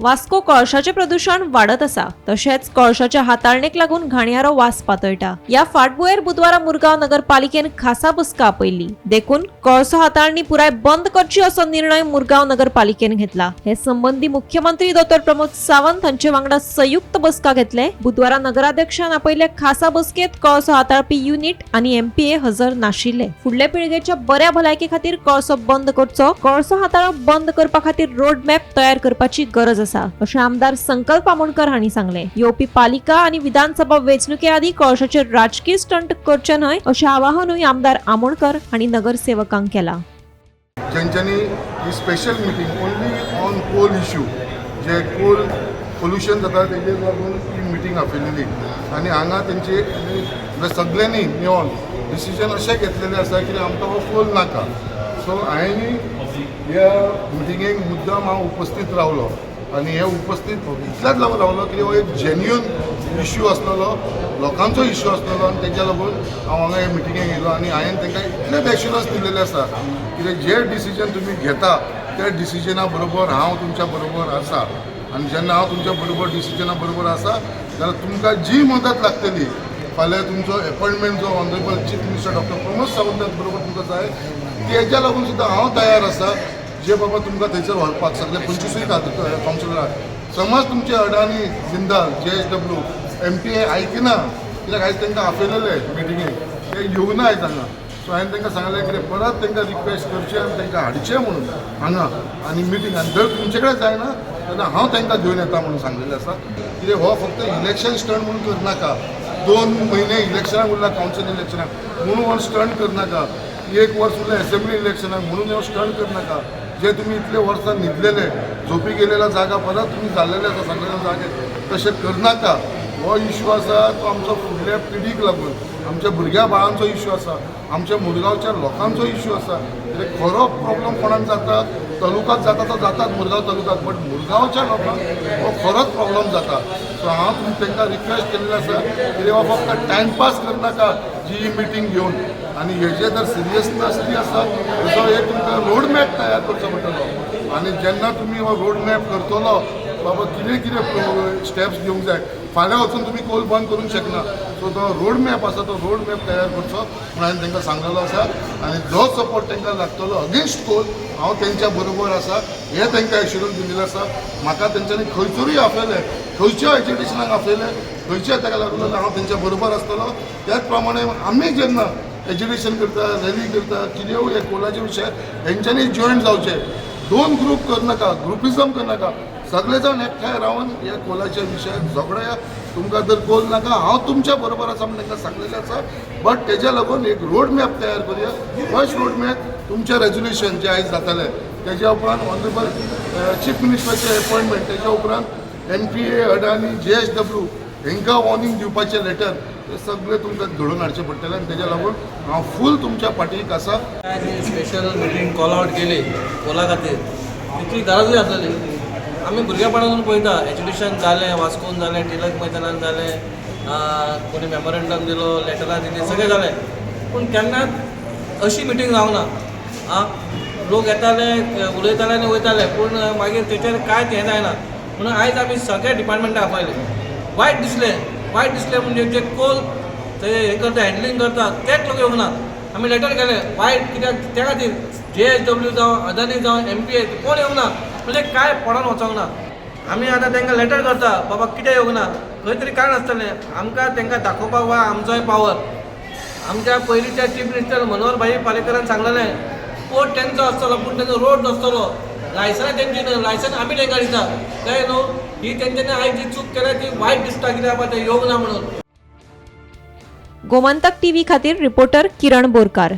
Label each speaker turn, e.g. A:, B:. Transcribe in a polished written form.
A: वास्को कोळशाचें प्रदुशण वाडत आसा. तशेंच कोळशाच्या हाताळणेक लागून घाणयारो वास पातळटा. ह्या फाटभुंयेर बुधवारा मुरगांव नगरपालिकेन खासा बसका आपयल्ली. देखून कोळसो हाताळणी पुराय बंद करची असो निर्णय मुरगांव नगरपालिकेन घेतला. हे संबंदी मुख्यमंत्री दोतोर प्रमोद सावंत हांचे वांगडा संयुक्त बसका घेतले. बुधवारा नगराध्यक्षान आपयल्ल्या खासा बसकेत कोळसो हाताळपी युनिट आनी एमपीए हजर नाशिल्ले. फुडल्या पिळगेच्या बऱ्या भलायके खातीर कोळसो बंद करचो, कोळसो हाताळप बंद करपा खातीर रोड मॅप तयार करपाची गरज आसा, अशें आमदार संकल्प आमोणकर हांणी सांगलें. येवपी पालिका आनी विधानसभा वेंचणुके आदीं कोळशाचेर राजकीय स्टंट करचे न्हय, अशें आवाहनूय आमदार आमोणकर हांणी नगरसेवकांक केलां.
B: जेंच्यांनी ही special meeting only on coal issue, J Coal pollution जाता तेजेर लागून ही मिटींग आपयलेली आनी हांगा तेंची म्हणजे सगळ्यांनी मेळोन डिसिजन अशें घेतलेलें आसा की आमकां हो कोल नाका. सो हांवें ह्या मिटिंगेक मुद्दाम हांव उपस्थीत रावलो आनी हे उपस्थीत इतल्याच लागून रावलो की हो एक जेन्युन इश्यू आसलेलो, लोकांचो इश्यू आसलेलो आनी तेज्या लागून हांव हांगा हे मिटिंगेक येयलो. आनी हांवें तांकां इतलें एश्युरन्स दिलेलें आसा कित्याक जे डिसिजन तुमी घेता त्या डिसिजना बरोबर हांव तुमच्या बरोबर आसा. आनी जेन्ना हांव तुमच्या बरोबर डिसिजना बरोबर आसा जाल्यार तुमकां जी मदत लागतली, फाल्यां तुमचो एपॉयंटमेंट जो honourable chief minister doctor Pramod Sawant बरोबर तुमकां जाय, तेज्या लागून सुद्दां हांव तयार आसा जे बाबा तुमकां थंयसर व्हरपाक. सगळे 25ूय कावन्सिलराक समज तुमचे अडानी, जिंदाल, जेएसडब्ल्यू, एमपीए आयकिना, कित्याक आयज तांकां आपयलेले मिटिंगेक, ते येवना आयज हांगा. सो हांवें तांकां सांगलें कितें परत तांकां रिक्वेस्ट करचें आनी तांकां हाडचें म्हणून हांगा आनी मिटींग. आनी जर तुमचे कडेन जायना जाल्यार हांव तांकां घेवन येता म्हणून सांगलेलें आसा. कितें हो फक्त इलेक्शन स्टंट म्हणून करनाका. 2 म्हयने इलेक्शनाक उरला, कावन्सील इलेक्शनाक म्हणून हो स्टंट करनाका. एक वर्स उरलें असेंब्ली इलेक्शनाक म्हणून हो स्टंट करनाका. जे तुमी इतले वर्सां न्हिदलेले, झोपी गेलेला जागा परत तुमी जाल्लेले आसा सगळ्या जागे, तशें करनाका. हो इशू आसा तो आमचो फुडल्या पिढीक लागून, आमच्या भुरग्या बाळांचो इशू आसा, आमच्या मुरगांवच्या लोकांचो इशू आसा. कित्याक खरो प्रॉब्लम कोणाक जाता? तालुकात जाता तो जातात मुरगांव तालुकात, बट मुरगांवच्या लोकांक हो खरोच प्रॉब्लम जाता. सो हांव तांकां रिक्वेस्ट केल्लें आसा कितें हो फक्त टायमपास करनाका जी ही मिटींग घेवन आनी हेजे जर सिरियसनेस जी आसा तेजो एक तुमकां रोड मॅप तयार करचो पडटलो. आनी जेन्ना तुमी हो रोड मॅप करतलो, बाबा कितें कितें स्टेप्स घेवंक जाय, फाल्यां वचून तुमी कोल बंद करूंक शकना. सो तो रोड मॅप आसा, तो रोड मॅप तयार करचो म्हणून हांवें तांकां सांगलेलो आसा. आनी जो सपोर्ट तांकां लागतलो अगेन्स्ट कोल, हांव तेंच्या बरोबर आसा हें तांकां एश्युरन्स दिलेलें आसा. म्हाका तेंच्यांनी खंयसरूय आपयलें, खंयच्या एज्युकेशनाक आपयलें, खंयच्या ताका लागून जाल्यार हांव तेंच्या बरोबर आसतलो. त्याच प्रमाणे आमी जेन्ना एज्युकेशन करता, रॅली करता, कितें हे कोलाचे विशय हेंच्यांनी जॉयन जावचे. दोन ग्रूप करनाका, ग्रुपिझम करनाका. सगळे जाण एकठांय रावन ह्या कोलाच्या विशयाक झगडया. तुमकां जर कोल नाका, हांव तुमच्या बरोबर आसा म्हण तांकां सांगलेलें आसा. बट तेज्या लागून एक रोड मॅप तयार करुया. फर्स्ट रोड मॅप तुमचें रेजोल्युशन जें आयज जातालें, तेज्या उपरांत ऑनरेबल चीफ मिनिस्टराचें एपॉयंटमेंट, तेज्या उपरांत एमपीए, अडानी, जेएसडब्ल्यू हांकां वॉर्निंग दिवपाचें लेटर, हे सगळें तुमकां घडोवन हाडचें पडटलें आनी तेज्या लागून हांव फूल तुमच्या पाठीक आसा.
C: स्पेशल मिटींग कॉल आउट केली कोला खातीर, तितली गरजूय आसलेली. आमी भुरगेपणासून पळयता, एज्युकेशन जालें, वास्कोन जालें, टिळक मैदानान जालें, कोणी मेमोरेंडम दिलो, लेटरां दिली, सगळें जालें, पूण केन्नाच अशी मिटींग जावंक ना. आं, लोक येताले, उलयताले आनी वयताले, पूण मागीर तेचेर कांयच हें जायना. म्हणून आयज आमी सगळ्या डिपार्टमेंटाक आपयले. वायट दिसलें, वायट दिसलें म्हणजे जे कोल ते हे करता, हँडलिंग करता, तेच लोक येवंक ना. आमी लेटर केले. वायट कित्याक त्या खातीर जेएसडब्ल्यू जावं, अदानी जावं, एमपीए कोण येवंक ना, म्हणजे कांय पडोन वचोंक ना. आमी आतां तांकां लेटर करता, बाबा कित्याक येवंक ना? खंय तरी कारण आसतलें. आमकां तांकां दाखोवपाक वा आमचोय पावर. आमच्या पयलींच्या चीफ मिनिस्टर मनोहर भाई पालेकरान सांगलेलें, पोर्ट तेंचो आसतलो पूण तेंचो रोड नासतलो, लायसनां तेंची न्हय, लायसन आमी तांकां दिता. कळ्ळें न्हू? ही तेंच्यांनी आयज जी चूक केल्या ती वायट दिसता, कित्याक बाबा ते येवंक ना म्हणून.
A: गोमंतक टीव्ही खातीर रिपोर्टर किरण बोरकार.